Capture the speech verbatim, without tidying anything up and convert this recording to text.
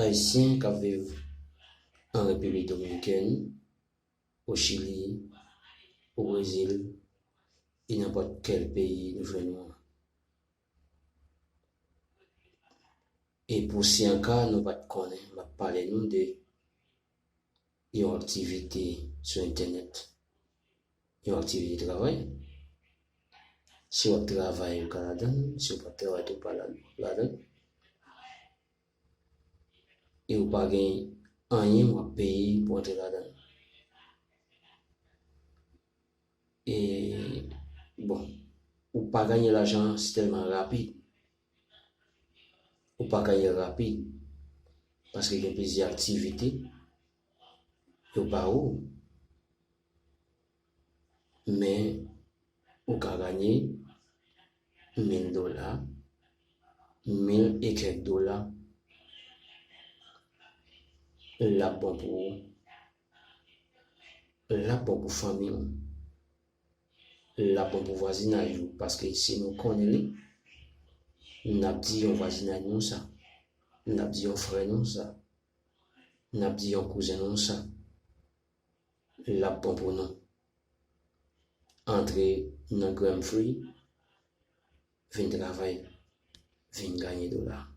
Ayisyen k ap viv an Repiblik Dominikèn, o Chili, o Brezil, e nenpòt kèl peyi nou jwenn nou an. E pou si anka nou pa t konnen, m ap pale nou de yon aktivite sou entènèt, yon aktivite travay. Si w ap travay, ou ka ladan l, si w p ap travay tou, ou pa la- ladan l. E ou pa gen anyen w ap peye pou antre ladan l. E, bon, ou pa ganye lajan an, se tèlman rapid. Ou pa ganye rapid, paske gen plizyè aktivite, yo pa ou. Men, ou ka ganye mil dola, mil e kèk dola. L ap bon pou ou. L ap bon pou fanmi w. L ap bon pou vwazinaj ou, paske si nou konnen li, n ap di yon vwazinaj nou sa, n ap di yon frè nou sa, n ap di yon kouzen nou sa. L ap bon pou nou. Antre nan Gramfree, vin travay, vin ganye dola.